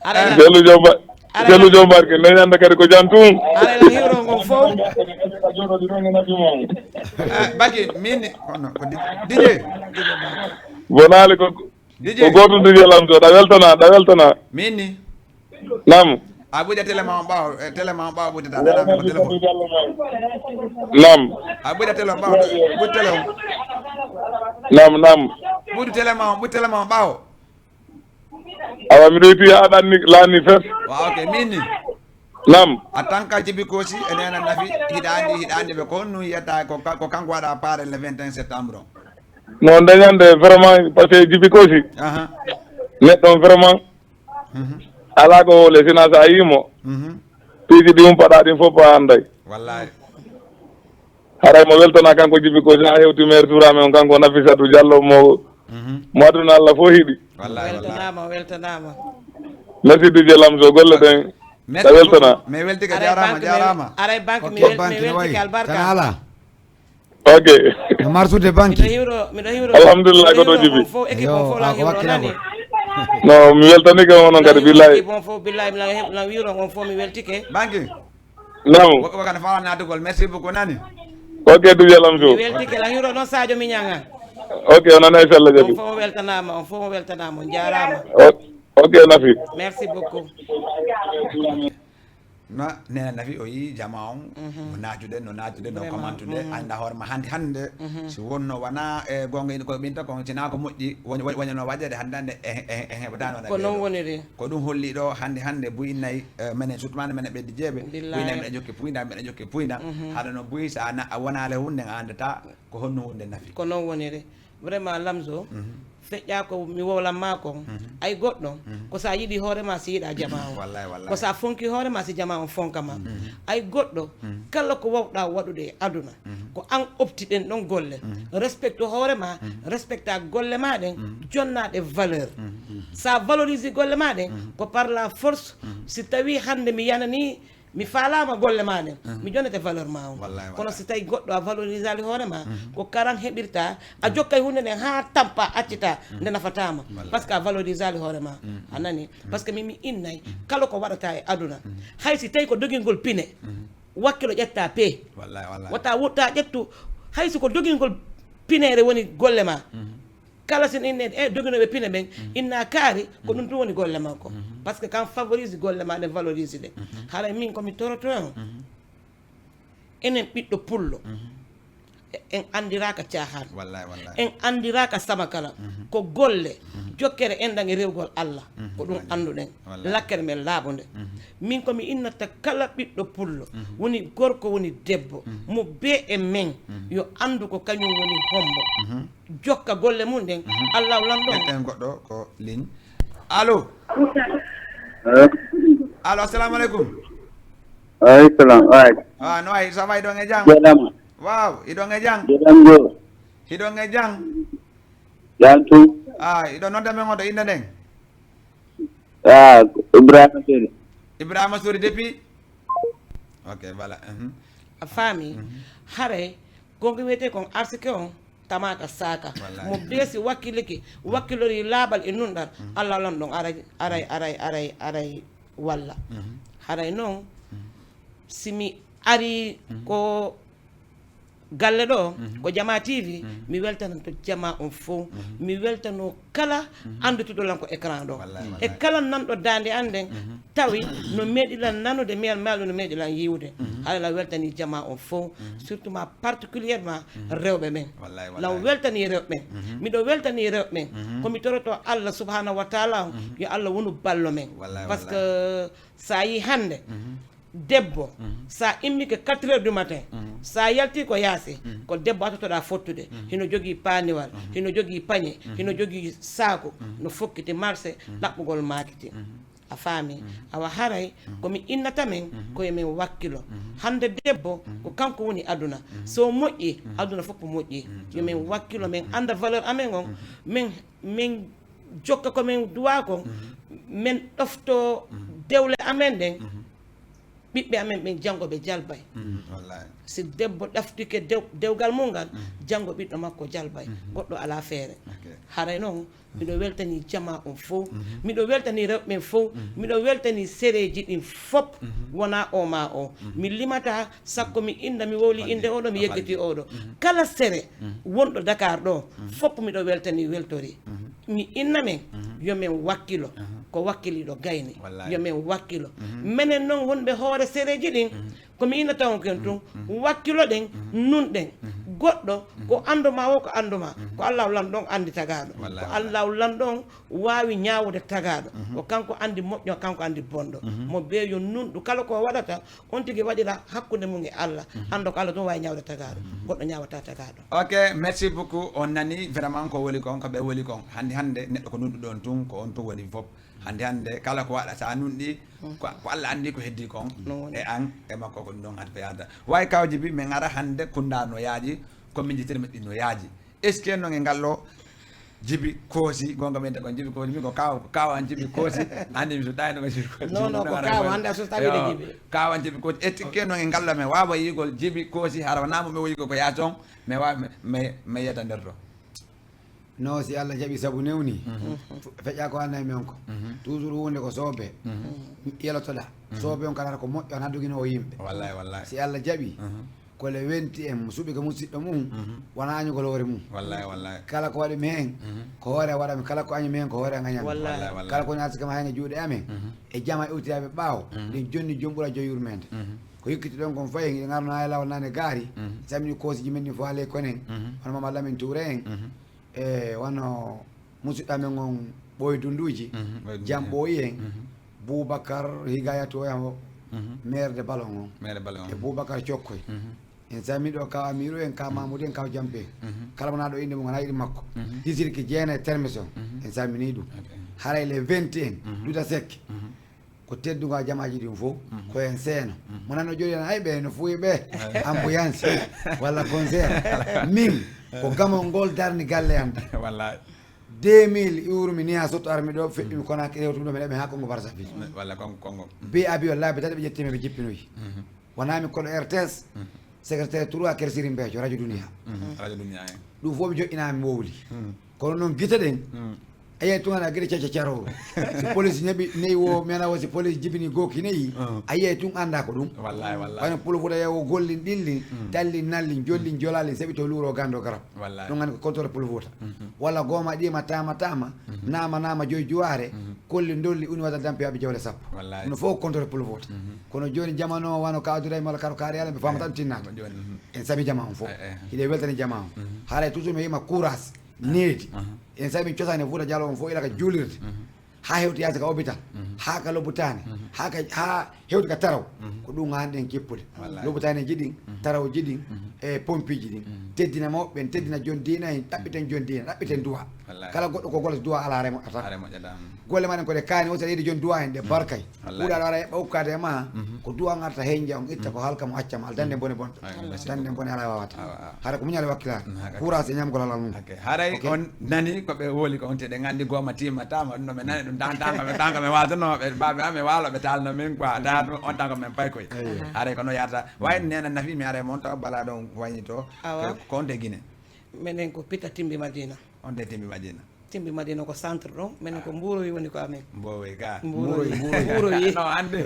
Aray la- Selu Jomba, aray la- Selu Jomba, ke ne ñanda kadi ko jam tun. Aray la hiwro ngon fow. Eh, Baki, min, kono, ko di-, D J. Bonaali ko D J. Ko gooto D J lamto, ɗa weltana, ɗa weltana. Min ni? Naam. A ɓuuƴa télé ma on ɓaawo, eh, télé ma on ɓaawo ɓuuƴata, nana ko téléphone. Naam. A ɓuuƴa télé on ɓaawo, ɓuuƴ télé on. Naam, naam. Ɓuuƴ télé ma on, ɓuuƴ télé ma on ɓaawo. Awa, miɗo yitti aɗa anni laani fes. Wa, ok, min ni? Naam. En tant que Jibi Kosi, e nena nafi, hiɗa andi, hiɗa andi ɓe ko honno yiyata ko ka-, ko kanko waɗa paare le vingt et un septembre on. No, nde ñande vraiment, parce que Jibi Kosi, aha, neɗɗo on vraiment, mhm, alaa ko wowle, sinaa so a yii mo, mhm, piiji ɗi humpaɗaa ɗin fof a annday. Wallahi. Haray mo weltana kanko Jibi Kosi, haa hewti maire Tourame on, kanko Nafissatou Diallo mo, mhm, mo aduna Allah fof hiɗi. Wallahi, wallahi. Weltanaama, weltanaama. Merci D J Lamzo, golle ɗen. Merci beaucoup. A weltana. Mi weltike, aray jaaraama, banque mi, jaaraama. Aray banque mi, ok, wel-, mi weltike albarka. Tan alaa. Ok. No marsude banque. Miɗo hiwro, miɗo hiwro, alhamdulillah, miɗo ko ɗo hiwro Jibi. On fof, équipe on fof, la hiwro nani. No, mi weltanike onon kadi, billahi. Équipe on fof, billahi, mi la he-, la hiwro on fof, mi weltike. Banque. Naam. Ko, ko kan fala naatugol. Merci beaucoup, nani? Ok, D J Lamzo. Mi weltike, la hiwro noon Sadio Mignanga. Ok, on nana e sella jabi. On fof weltanaama, on fof weltanaama, on jaaraama. O-, ok, nafi. Merci beaucoup. No, nena nafi o yii jama on, mhm, no naatude, no naatude, no, vraiment, commentude, mhm, annda hoore ma hannde, hannde, mhm, si wonno wona, e goonga yimɓe ko ɓinta kon, si na ko moƴƴi, woñ-, woñ-, woñano waɗede hannde, hannde, e, e, e heɓataano waɗa. Ko non woniri. Ko ɗum holli ɗo hannde, hannde buy nayi, eh, menen, surtout menen, menen ɓeddi jeeɓe. Billahi. Buy nayi mbeɗa jokki puynda, mbeɗa jokki puynda. Mhm. Haɗa no buy, so a na-, a wonaale huunde, a anndataa ko honno huunde nafi. Ko non woniri. Vraiment, Lamzo, mhm, feƴƴa ko mi wowlan ma kon. Mhm. Ay goɗɗo, mhm, ko sa yiɗi hoore ma, si yiɗa jama on. Wallahi, wallahi. Ko sa fonki hoore ma, si jama on fonka ma. Mhm. Ay goɗɗo, mhm, kala ko wawɗa waɗude e aduna, mhm, ko an opti ɗen ɗon golle. Mhm. Respecte hoore ma, mhm, respecta golle ma ɗen, mhm, jonna ɗe valeur. Mhm. Sa valoriser golle ma ɗen, mhm, ko par la force, mhm, si tawi hannde mi yanani, mi faalaama golle ma ɗen, mhm, mi jonnete valeur ma on. Wallahi, wallahi. Kono si tawi goɗɗo a valorisaali hoore ma, mhm, ko karan heɓirta, a, mhm, jokkay huunde nden haa tampa, accita, mhm, nde nafataa ma. Wallahi. Parce que a valorisaali hoore ma. Mhm. A nani? Mhm. Parce que min mi innay, mhm, kala ko waɗata e aduna, mhm, hay si tawi ko dogingol pine, mhm, wakkilo ƴetta pe. Wallahi, wallahi. Wata, wata ƴettu, hay si ko dogingol pineere woni golle ma. Mhm. Kala si inne, e doginooɓe pine ɓen, mhm, inna kaari, ko, mhm, ɗum tun woni golle makko. Mhm. Parce que kan favorise golle ma ɗen, valorise ɗe. Mhm. Haray min ko mi toroto en, mhm, enen ɓiɗɗo pullo, mhm, e-, en anndiraaka caahaan. Wallahi, wallahi. En anndiraaka samakala. Mhm. Ko golle, mhm, jokkere enɗan e rewgol Allah. Mhm. Ko ɗum annduɗen. Wallahi. Lakkere men laaɓunde. Mhm. Min ko mi innata kala ɓiɗɗo pullo, mhm, woni gorko, woni debbo, mhm, mo bee e men, mhm, yo anndu ko kañum woni hombo. Mhm. Jokka golle mum ɗen, mhm, Allah lanɗo. Ƴetten goɗɗo ko ligne. Allo? Eh? Allo, assalamu aleykum. Wa aleykum salam. Wa aleykum. Ah, no wayi, ça va, ɗon e jam? Jaaraama. Waaw, hiɗon e jam? Hiɗon e jam? Jam tun. Ah, hiɗon nodda men on to innde nden? Ah, Ibrahima Sori. Ibrahima Sori depuis? Ok, voilà. Mhm. A faami? Mhm. Haray, gonga wiyetee kon arsike on, tamaata saaka. Wallahi. Mo beesi wakkilike, mhm, wakkilori laaɓal e nunɗal, mhm, Alla lan ɗon aray, aray, mhm, aray, aray, aray walla. Mhm. Haray non, mhm, si mi ari, mhm, ko galle ɗo, mhm, ko Jamaa T V, mhm, mi weltananto jamaa on fow. Mhm. Mi weltanoo kala, mhm, anndutuɗo lan ko écran ɗo. Wallahi, e wallahi. Kala nanɗo daande an nden, mhm, tawi no meeɗi lan nanude, mel-, mel-, no meeɗi lan yiwude. Mhm. Haray lan weltanii jamaa on fow, mhm, surtout ma particulièrement, mhm, rewɓe ɓen. Wallahi, lan wallahi. Weltanii rewɓe ɓen. Mhm. Miɗo weltanii rewɓe ɓen. Mhm. Ko mi torotoo Alla subhanahu wa taala on, mhm, yo Alla wonu ballo men. Wallahi, parce que wallahi. Sa yii hannde, mhm. Debbo, mhm, sa immike quatre heures du matin, mhm, sa yalti ko yaasi, mhm, ko debbo attotoɗaa fottude. Mhm. Hino jogii paaniwal, mhm, hino jogii pañe, mhm, hino jogii saaku, mhm, no fokkiti marché, mhm, ɗaɓɓugol maakiti. Mhm. A faami? Mhm. Awa haray, mhm, ko mi innata men, mhm, ko yo men wakkilo. Mhm. Hannde debbo, mhm, ko kanko woni aduna. Mhm. So moƴƴi, mhm, aduna fof ko moƴƴi. Mhm. Yo men wakkilo, men, mhm, annda valeur amen on, mhm, men, men jokka ko men duwaa kon, mhm, men ɗoftoo, mhm, dewle amen ɗen, mhm, ɓiɓɓe amen ɓen janngo ɓe jalbay. Mhm, wallahi. Si debbo ɗaftike dew-, dewgal mun ngal, mhm, janngo ɓiɗɗo makko jalbay. Mhm. Goɗɗo alaa feere. Ok. Haray non, miɗo weltanii jamaa on fow. Mhm. Miɗo weltanii rewɓe ɓen fow. Mhm. Miɗo weltanii sereeji ɗin fop. Mhm. Wonaa oo maa oo. Mhm. Mi limataa, sakko mi innda, mi wowli innde oo ɗoo, mi yeggitii oo ɗoo. Mhm. Kala sere, mhm, wonɗo Dakar ɗoo, mhm, fop miɗo weltanii, weltorii. Mhm. Mi inna men, mhm, yo men wakkilo, mhm, ko wakkiliiɗo gayni. Wallahi. Yo men wakkilo. Mhm. Menen non wonɓe hoore sereeji ɗin, mhm, ko mi innata on ken tun, mhm, mhm, wakkiloɗen, mhm, nunɗen. Mhm. Goɗɗo, mhm, ko anndu maa woo ko anndu maa, mhm, ko Allaahu Lanɗo on anndi tagaaɗo. Wallahi, ko wallahi. Allaahu Lanɗo on waawi ñaawude tagaaɗo. Mhm. Ko kanko anndi moƴƴo, kanko anndi bonɗo. Mhm. Mo bee yo nunɗu kala ko waɗata, on tigi waɗira hakkunde mum e Allah. Mhm. Annda ko Allah tun waawi ñaawde tagaaɗo. Mhm. Goɗɗo ñaawataa tagaaɗo. Ok, merci beaucoup. On nani vraiment ko weli kon, ko ɓe weli kon. Hannde hannde neɗɗo ko nunɗuɗo on tun, ko on tun woni fof. Hannde hannde kala ko waɗa, so a nunɗi, mm, ko, ko Allah anndi ko heddii kon, non woni, e an, e makko ko ɗum ɗon haɗi ko yaada. Way Kaaw Jibi, min ara hannde Kunda no yaaji, ko min jitiri mi ɗi no yaaji. Est-ce que non e ngal ɗo Jibi Koosi, gonga men ko Jibi Koosi, min ko Kaaw, Kaaw an Jibi Koosi, anndi mi suɗɗaani ko Jibi Koosi. Non, non, ko Kaaw, hannde a sustaaki de Jibi. Kaaw an Jibi Koosi, est-ce que non e ngal ɗo men waawa yi'ugol Jibi Koosi, hara wonaa mo mi yi'ugol ko yaasi on, mi waawa, mi, mi, mi yetta nder ɗo. No, si Allah jaɓi sabu newni, mhm, fe-, feƴƴa ko annay men ko. Mhm. Toujours huunde ko soobe. Mhm. Yelotoɗaa. Mhm. Soobe on kala ko moƴƴo, ana duginoo yimɓe. Wallahi, wallahi. Si Allah jaɓi, mhm, ko le vingt et un, suɓi ko musiɗɗo mum, mhm, wona añugol hoore mum. Wallahi, wallahi. Kala ko waɗi mi heen, mhm, ko hoore waɗa mi. Kala ko añi mi heen, ko hoore añan mi. Wallahi. Wallahi, wallahi. Kala ko woni arsike ma heen e juuɗe amen, mhm, e jama e iwtiraaɓe ɓaawo, mhm, ɗin jonni jom ɓura jom yurmeende. Mhm. Ko hikkiti ɗon kon fayi, hiɗen arno haa e laawol nane gaari, mhm, samini koosiji men ɗin fof haa ley konen, mhm, hono Mama Lamin Tuure en, mhm, e wano musidɗo amen on Ɓooy Dunduuji, mhm, Ɓooy Dunduuji. Jam Ɓooyi en, mhm, Boubacar Higayatu o, mhm, maire de ballon on, maire de ballon on, e Boubacar Cokkoy. Mhm. En samini ɗo Kaw Amiru en, Kaw, mhm, Mamoudou en, Kaw Jampe. Mhm. Kala mo naaɗo innde mum, ana yiɗi makko. Mhm. District jeenayi termes on. Mhm. En samini ɗum. Ok. Haray le vingt et un, mhm, Duta Seck. Mhm. Ko teddungal jamaaji ɗin fof, mhm, ko en seeno. Mhm. Mo nanno jooɗi en, hay ɓe no fuuyi ɓe, ambuyansi, walla concert. Min, ko gamol ngol darni galle am ɗe. Wallahi. Deux mille iwrumi ni haa sotto armi ɗo, feƴƴumi, mhm, Konaakiri, hewtumi ɗo, mi ɗaɓi haa Kongo Brazzaville. Walla Kongo, Kongo. Bi abi o laabi tati ɓe ƴetti mi, ɓe jippinoyi. Mhm. Wonaa mi koɗo R T S, mhm, secrétaire trois Kersiri Mbeejo, Radio Dunia. Mhm. Radio Dunia, eh. Ɗum fof mi joɗɗinaa mi wowli. Mhm. Kono noon gite ɗen, mm, a yiyay tun aɗa gite cece caroro. Si police neɓi neyi wo, mi ana wo si police jibini gooki neyi, mm, a yiyay tun annda ko ɗum. Wallahi, wallahi. Wano Pulfuuta yewo gollin ɗillin, mm, tallin nallin, jollin, mm, jolalin, seɓi to luuro gando garab. Wallahi. Ɗum anndi ko contrôle Pulfuuta. Mhm. Walla gooma ɗiima tama tama, mhm, nama nama joy juwaare, mhm, kolli ndolli uni wata dampi aɓe jawle sappo. Wallahi. Ɗum fof contrôle Pulfuuta. Mhm. Kono jooni jamanu o wano ka Abdoulaye Mala Karo Kaari Yalla, mi faamata, eh, ɗum tinnaata. Jooni, mhm. En sami jama on fof. Eh, eh. Hiɗe weltani jama on. Mhm. Haray toujours mi wiima courage. Needi. Aha. En saabi cosaan e Fuuta Jaloo on fof ila ka juulirde. Mhm. haa hewti yaasi ka hôpital, haa ka lobutaane, haa ka, haa hewti ka taraw. Ko ɗun haani ɗen kippude. Lobutaaneeji ɗin, tarawji ɗin, e pompiiji ɗin. Teddina mawɓe ɓen, teddina jon diina en, ɗaɓɓiten jon diina, ɗaɓɓiten du'a. Kala goɗɗo ko gollata du'a alaa haray moƴƴata. Golle maa ɗen ko ɗe kaani, o si aɗa yiɗi jon du'a en, ɗe barkay. Kuuɗe aɗa wara eɓɓa ukkaade e maa, ko du'a ngarta henja on, itta ko halka mo acca ma, alaa dande bone bonta. Dande bone alaa waawata. Hara ko muñal e wakkilaare. Courage e ñamgol halal mum. Haray on nani ko ɓe woli ko on te ɗen anndi gooma timmataama, ɗum no ɓe nani ɗum tan, tan ko ɓe, tan ko ɓe waatanoo ɓe, baaɓe amen waalo ɓe taalno min quoi, tan on tan ko men pay koy. Haray ko no yarata. Way neena nafi mi haray mon taw bala ɗon waynito. Ko on te Gine. Menen ko Pita Timbi Madina. On te Timbi Madina. Timbi Madina ko centre ɗon, menen ko Mbuurowi woni ko amen. Mbuurowi ga. Mbuurowi. Mbuurowi. No, ande.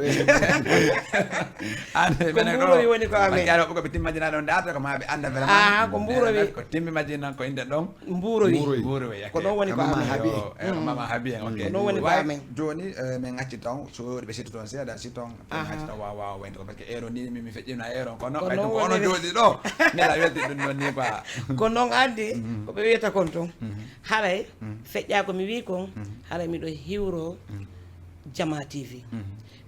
Ande, ko menen Mbuurowi woni ko amen. Ko ɓe Timbi Madina ɗon data ko ma ɓe anda vraiment. Ah, ko Mbuurowi. Ko Timbi Madina ko inde ɗon. Mbuurowi. Mbuurowi. Ko ɗon woni ko amen. Habi. Yo, eh, Mama Habi en, ok. Ko ɗon woni ko amen. Joni, eh, men acci ton, so ɓe sitto ton seeɗa, si ton, ɓe acci ton waawa, waawa wayde ko, parce que heure ni mi, mi feƴƴina heure on, kono ko ɓay non ɗum ko ono woni. Jooɗi ɗo. Mi la welti ɗum non ni quoi. Ko non andi, ko ɓe wiyata kon ton. Haray, feƴƴa ko mi wi kon, haray miɗo hiwro Jama T V.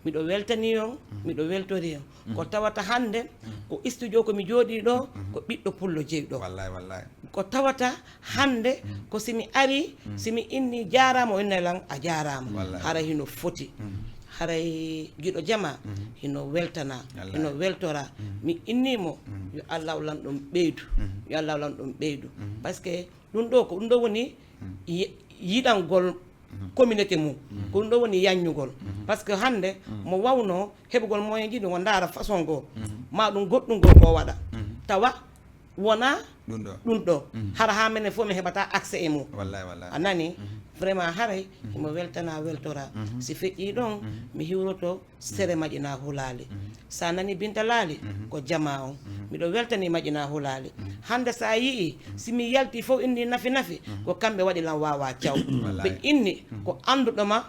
Miɗo weltani on, miɗo weltori on. Ko tawata hannde, ko studio ko mi jooɗii ɗo, ko ɓiɗɗo pullo jeyi ɗo. Wallahi, wallahi. Ko tawata hannde, ko si mi ari, si mi inni jaaraama, o inna lan a jaaraama. Wallahi. Haray hino foti. Haray giɗo Jama, hino weltana, hino weltora. Mi innii mo, yo Allaahu lanɗo ɓeydu. Yo Allaahu lanɗo ɓeydu. Parce que ɗum ɗo ko, ɗum ɗo woni yi-, yiɗangol communauté mum. Ko ɗum ɗo woni yanñugol. Parce que hannde, mo wawnoo heɓugol moyen ji ɗum, o ndaara façon goo, ma ɗum goɗɗum goo ko o waɗa. Tawa wonaa ɗum ɗo. Ɗum ɗo. Hara haa menen fof mi heɓata accès e mum. Wallahi, wallahi. A nani? Vraiment haray, himo weltana, weltora. Si feƴƴii ɗon, mi hiwroto sere Maƴina Hulaali. Sa nani Binta Laali, ko Jama on. Miɗo weltani Maƴina Hulaali. Hannde sa yi'i, si mi yalti fof inni nafi nafi, ko kamɓe waɗi lan waawa caw. Wallahi. Ɓe inni ko annduɗo ma,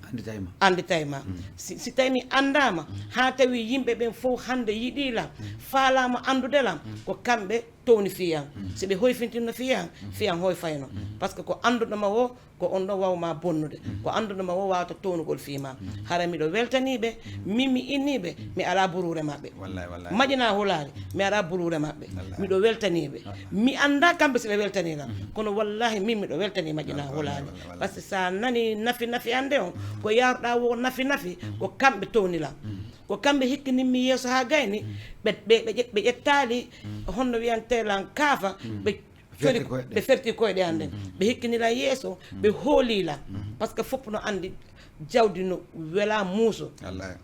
anditay ma. Anditay ma. Si, si tawi mi andaama, haa tawi yimɓe ɓen fof hannde yiɗii lan, faalaama andude lan, ko kamɓe towni fiyan. Si ɓe hoyfintinno fiyan, fiyan hoyfayno. Parce que ko annduɗo ma woo, ko on ɗon waw ma bonnude. Ko annduɗo ma woo wawata townugol fii ma. Hara miɗo weltanii ɓe, min mi innii ɓe, mi alaa buruure maɓɓe. Wallahi, wallahi. Maƴina Hulaali, mi alaa buruure maɓɓe. Wallahi. Miɗo weltanii ɓe. Wallahi. Mi anndaa kamɓe si ɓe weltanii lan. Kono wallahi min miɗo weltanii Maƴina Hulaali. Wallahi, wallahi. Parce que sa nani nafi nafi hannde on, ko yaaruɗaa woo nafi nafi, ko kamɓe towni lan. Ko kamɓe hikkinimmi yeeso haa gayni, ɓe, ɓe, ɓe ƴet-, ɓe ƴettaali, honno wiyantee lan kaafa, ɓe cori, ɓe ferti koyɗe an ɗen. Ɓe hikkini lan yeeso, ɓe hoolii lan. Parce que fof no anndi jawdi no welaa muuso. Wallahi.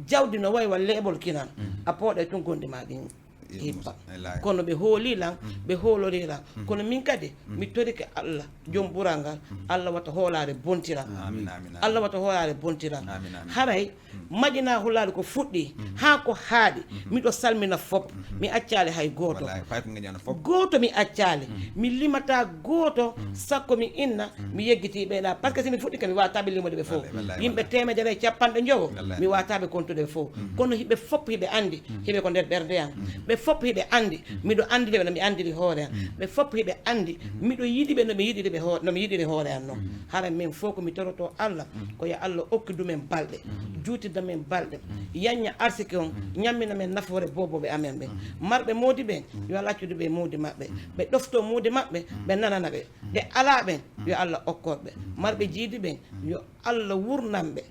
Jawdi no wayi wa leeɓol kinan. A pooɗay tun gonɗi ma ɗin hippa. Wallahi. Kono ɓe hoolii lan, ɓe hoolorii lan. Kono min kadi, mi torike Allah, jom ɓural ngal, Allah wata hoolaare bontira. Amin, amin, amin. Allah wata hoolaare bontira. Amin, amin. Haray, Maƴina Hulaali ko fuɗɗii, haa ko haaɗi, miɗo salmina fop, mi accaali hay gooto. Wallahi, fay ko ngeñano fop. Gooto mi accaali, mi limataa gooto, sakko mi inna, mi yeggitii ɓe ɗa. Parce que si mi fuɗɗike, mi waataaɓe limude ɓe fof. Wallahi, wallahi, yimɓe wallahi. Teemedere e capanɗe njowo, wallahi. Mi waataaɓe kontude ɓe fof. Kono hiɓe fop hiɓe anndi, hiɓe ko nder ɓernde an. Ɓe fop hiɓe anndi, miɗo anndiri ɓe no mi anndiri hoore an. Ɓe fop hiɓe anndi, miɗo yiɗi ɓe no mi yiɗiri ɓe hoo-, no mi yiɗiri hoore an non. Hara min fof ko mi toroto Allah, ko yo Allah okkidu men balɗe, juutirda men balɗe, yanña arsike on, ñammina men nafoore booboɓe amen ɓen. Marɓe moodi ɓen, yo Allah accudu ɓe moodi maɓɓe. Ɓe ɗofto moodi maɓɓe, ɓe nanana ɓe. Ɓe alaa ɓen, yo Allah okkor ɓe. Marɓe jiidi ɓen, yo Allah wurnan ɓe.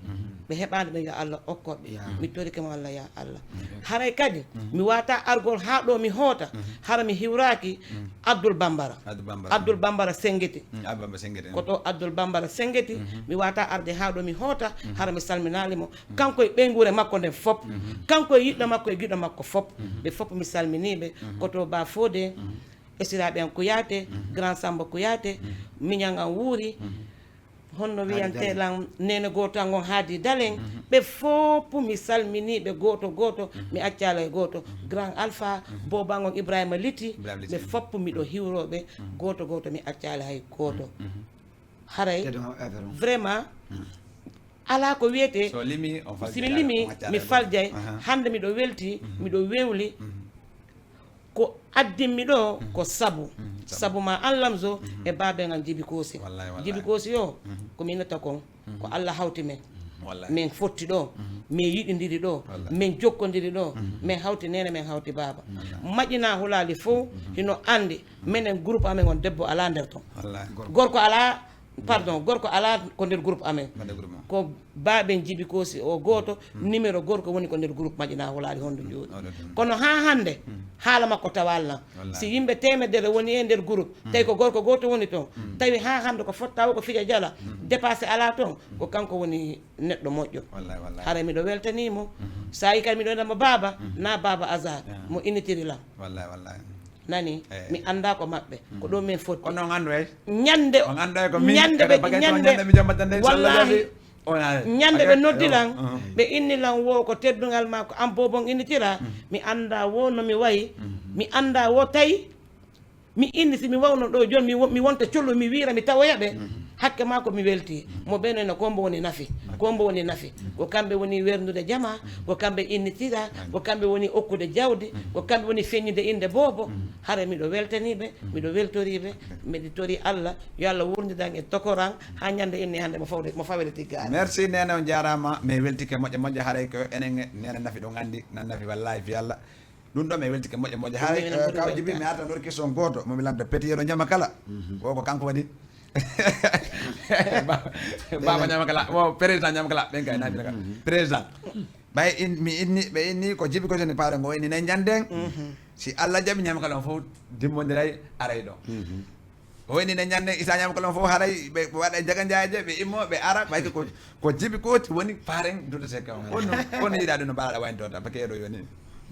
Ɓe heɓaani ɓen, yo Allah okkor ɓe. Mi torike mo Allah, ya Allah. Haray kadi, mi waata argol haa ɗo mi hoota, hara mi hiwraaki Abdul Bambara. Abdul Bambara. Abdul Bambara Sengeti. Mm, Abdul Bambara Sengeti. Ko to Abdul Bambara Sengeti, mi waata arde haa ɗo mi hoota, hara mi salminaali mo. Kanko e ɓeynguure makko nden fop. Kanko e yiɗɗo makko e giɗo makko fop. Ɓe fop mi salminii ɓe. Ko to Ba Fodé, esiraaɓe an Kuyaate, Grand Samba Kuyaate, miñan an wuuri. Honno wiyantee lan neene gooto an on Haadi Dalen? Ɓe fof mi salminii ɓe gooto gooto, mi accaali hay gooto. Grand Alpha, booba an on Ibrahima Liti, ɓe fof miɗo hiwroo ɓe, gooto gooto mi accaali hay gooto. Haray, vraiment, alaa ko wiyetee, si mi limii, mi faljay, hannde miɗo weltii, miɗo wewli, ko addin mi ɗoo ko sabu. Mhm, sabu. Sabu maa an Lamzo e baaben an Jibi Koosi. Wallahi, wallahi. Jibi Koosi yo, mhm, ko mi nata kon, ko, mhm, Alla hawti men. Mhm, wallahi. Men fotti ɗoo, mhm, men yiɗindiri ɗoo, wallahi, men jokkondiri ɗoo, mhm, men hawti neene, men hawti baaba. Wallahi. Maƴinaa Hulaali fow, mhm, hino anndi, mhm, menen groupe amen on debbo alaa nder ton. Wallahi. Gorko. Gorko alaa, mhm, pardon, gorko alaa ko nder groupe amen. Ko nder groupe mon. Ko baaben Jibi Koosi o gooto, mm, numéro gorko woni ko nder groupe Maƴinaa Hulaali Hondu, mm, Jooɗi. Oɗo ɗum. Kono haa hannde, mm, haala makko tawaali na. Wallahi. Si yimɓe teemedere woni e nder groupe, mm, tawi ko gorko gooto woni ton, mm, tawi haa hannde ko fotta o ko fija jala, mm, dépassé alaa ton, mm, ko kanko woni neɗɗo moƴƴo. Wallahi, wallahi. Haray miɗo weltanii mo. Mhm. Saa yi kadi miɗo wi'a mo baaba, mhm, naa baaba Azar, ah, mo initiri lan. Wallahi, wallahi. Nani, eh, mi anndaa ko maɓɓe. Ko, mhm, ɗum min fotti. Kono on anndu hay? Ñande, on anndaa ko min, ñande kadi ɓe, bagay ko ñande, ñande mi jambatande, inchallah, wallahi, jabi. On a-, ñande ɓe noddi lan, mhm, ɓe inni lan wo ko teddungal maa ko an boobon innitira. Mhm. Mi anndaa wo no mi wayi. Mhm. Mi anndaa wo tawi. Mi inni si mi wawno ɗo jooni, mi wo-, mi wonta colu, mi wiira, mi tawoya ɓe. Mhm. Hakke maa ko mi welti. Mhm. Mo ɓe no, ko mbo woni nafi. Ko mbo woni nafi. Mhm. Ko kamɓe woni werndude jamaa, mhm, ko kamɓe innitira, mhm, ko kamɓe woni okkude jawdi, mhm, ko kamɓe woni feññude innde boobo. Mhm. Hara miɗo weltanii ɓe, mhm, miɗo weltorii ɓe, mhm, miɗo torii Alla, yo Alla wurndidan e tokoran, haa ñande inni hannde mo fawde, mo fawede tiggaade. Merci, Neene, on jaaraama. Mi weltike moƴƴa moƴƴa, haray ko enen Neene nafi ɗon anndi, nan nafi wallaahi fi Alla. Ɗum ɗo mi weltike moƴƴa moƴƴa. Haray, ɗum ɗo eh, enen kaw ɓuri Jibi, ka. Mi artan ɗo question gooto, mo mi lamta Petit Yero Ñamakala. Mhm. O ko kanko waɗi. Ba-, Baba Ñamakala, mo président Ñamakala, ɓen kay naati ka. Mhm. Président. Ɓay in-, mi inni, ɓe inni ko Jibi ko joni paare ngo inni ne ñanden. Mhm. Si Alla jaɓi Ñamakala on fof dimmondiray aray ɗo. Mhm. O inni ne ñanden Isa Ñamakala on fof haray ɓe, ɓe waɗa jaga jaaje, ɓe immo, ɓe ara, ɓay ko, ko Jibi Kooti woni paaren dudete ka on. On no, on no yiɗa ɗum no mbaɗa wayno tota, parce que ɗo yoni.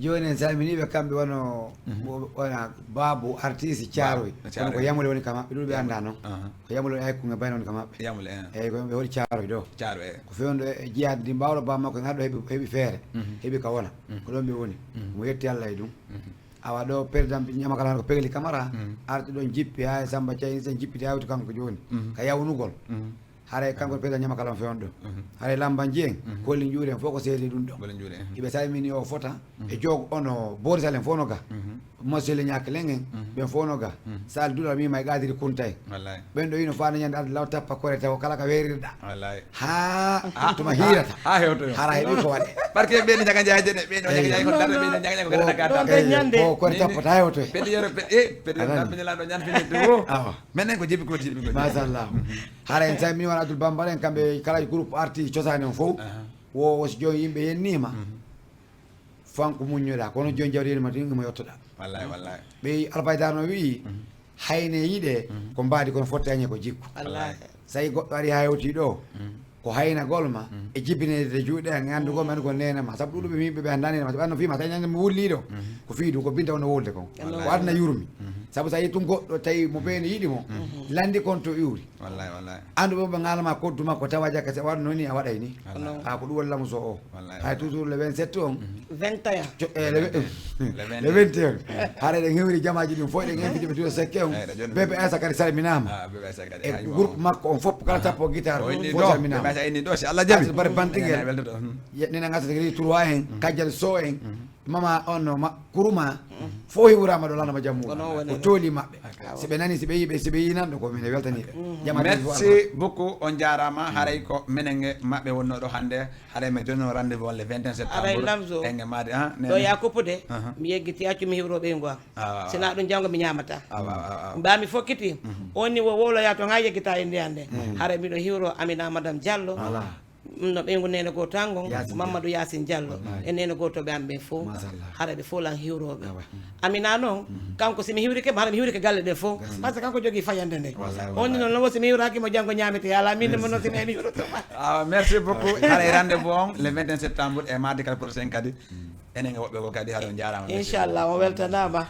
Jooni en salminii ɓe kamɓe wano, mhm, wo-, wona Baabu artiste Caaroy. Baabu, kono ko Caaroy. Yamule woni ka maɓɓe, ɗum ɓe anndaa non. Aha. Ko Yamule ay kuŋe bayno woni ka maɓɓe. Yamule, eh. Eyyi, ko ɓe woni Caaroy ɗo. Caaroy, eh. Ko fewndo e jiyaade ndi mbawɗo baa makko en haɗo heɓi, heɓi feere. Mhm. Heɓi ka wona. Mhm. Ko ɗon ɓe woni. Mhm. Mo yetti Alla e ɗum. Mhm. Awa ɗo président Ñamakala ko Pegli Camara. Mhm. Arti ɗon jippi haa e Samba Cayni sen jippiti hawti kanko jooni. Mhm. Ka yawnugol. Mhm. Haray kanko président Ñamakala on fewndo. Mhm. Haray Lamba Njiyen, mhm, Kolli Njuuren fof ko seedi ɗum ɗo. Kolli Njuuren, mhm. Iɓe salmini o fota, mhm, e joog ono Borisal en fof no ga. Mhm. Moselle Ñaak Lengen, mhm, ɓen fof no ga. Mhm. Sal Duɗal mi may Gadiri Kunta en. Wallahi. Ɓen ɗo ino faana ñande arde law tappa kore taw kala ka weerirɗa. Wallahi. Haa, haa, tuma haa, hiirata. Haa hewtoyo. Hara heɓi ko waɗe. Parce que ɓen jaga jaaje de, ɓen jaga jaaje ko dara, ɓen jaga jaaje ko dara. Ɗon kay ñande. Ko kore tappata hewtoyo. Pedi yero, pe-, eh, pedi yero, aɗa anndi? Lamɓe ñalaaɗo ñan fini de, oh. Awa. Menen ko jibi ko jibi ko jibi. Machallah. Mhm. Hara en salmini won Abdoul Bambara en, kamɓe kala groupe artiste cosaani on fof. Aha. Wo, wo si jooni yimɓe yenniima. Mhm. Fanko muññoɗaa, kono jooni jawdi yenniima tun, imo yottoɗaa. Wallahi, wallahi. Ɓe Alfayda no wi'i, mhm, hayne yiɗe, mhm, ko mbaadi kono fottaani ko jikku. Wallahi. Wallahi. So tawi goɗɗo ari haa hewti ɗo, mhm, ko haynagol ma, mhm, e jibinede juuɗe an, e anndugol ma, mhm, anndugol neene ma. Sabu ɗuuɗuɓe yimɓe ɓe anndaa neene ma. Sabu anno fii ma, tawi ñande mo wulli ɗo, mhm, ko fii ɗum, ko binta wonno wulde kon. Wallahi. Ko aduna yurmi. Mhm. Sabu so a yii tun goɗɗo tawi mo beene yiɗi mo, mhm, lanndi kon to iwri. Wallahi, wallahi. Anndu ɓe, ɓe ŋaala ma koddu makko tawa jaka, si a waɗno ni, a waɗay ni. Wallahi. Ah, ko ɗum woni lamu so o. Wallahi, wallahi. Hay toujours le vingt-sept on. Mhm. Vingt et un. Eh, le, le vingt et un. Le vingt et un. Hara eɗen hewri jamaaji ɗin fof, eɗen invité ɓe Tuuta Sekke on. Eh, ɗo jooni. Bébé Aissa kadi salminaama. Ah, Bébé Aissa kadi. E groupe makko on fof, kala sappo guitare fof salminaama. Aha. O inni ɗo, Bébé Aissa inni ɗo, si Allah jaɓi. Bari Bantigel. Eɗen welta ɗo. Mhm. Ye-, nena ngasa tigi trois en, mhm, Kajal Sow en. Mhm. Mama on no ma-, kuruma, mhm, fof hiwraama ɗo lana ma jammu. Ko non woni. Ko tooli maɓɓe. Ok. Si ɓe nani, si ɓe yii ɓe, si ɓe yii nan ɗo ko min e weltanii ɓe. Mhm. Jama tigi fof. Merci beaucoup, on jaaraama. Mhm. Haray ko menen e maɓɓe wonnoo ɗo hannde. Haray mi jonnoo rendez-vous on le vingt et un septembre. Haray Lamzo. En e maade, ah, ɗo nene. Ya koppude, aha, mi yeggiti, accu mi hiwro ɓeyngu am. Ah, ah, ah. Sinaa ɗum janngo mi ñaamataa. Ah, ah, ah, ah. Mbaa mi fokkiti, mhm, on ni wo wowloyaa toon haa yeggitaa e ndiyam nde. Mhm. Haray miɗo hiwro Amina Madame Diallo. Voilà. Ɗum no ɓeyngu neene gooto an ngon, Yaasin Mamadou Diallo. Yaasin Diallo, wallahi, e neene gootooɓe am ɓen fof. Machallah. Hara ɓe fof lan hiwrooɓe. Awa. Amina noon, mhm, kanko si mi hiwrike mo, hara mi hiwrike galle ɗen fof. Galle. Parce que kanko jogii fayande nde. Wallahi, wallahi. On ni noon, non wo si mi hiwraaki mo janngo ñaamete, yaalaa min ne mo noon si mi hiwroto. Ah, merci beaucoup. Hara e rendez-vous on, le vingt et un septembre, e mardi kala prochain kadi. Mm. Enen e woɓɓe goo kadi, hara on jaaraama. Merci. Inchallah, on weltanaama.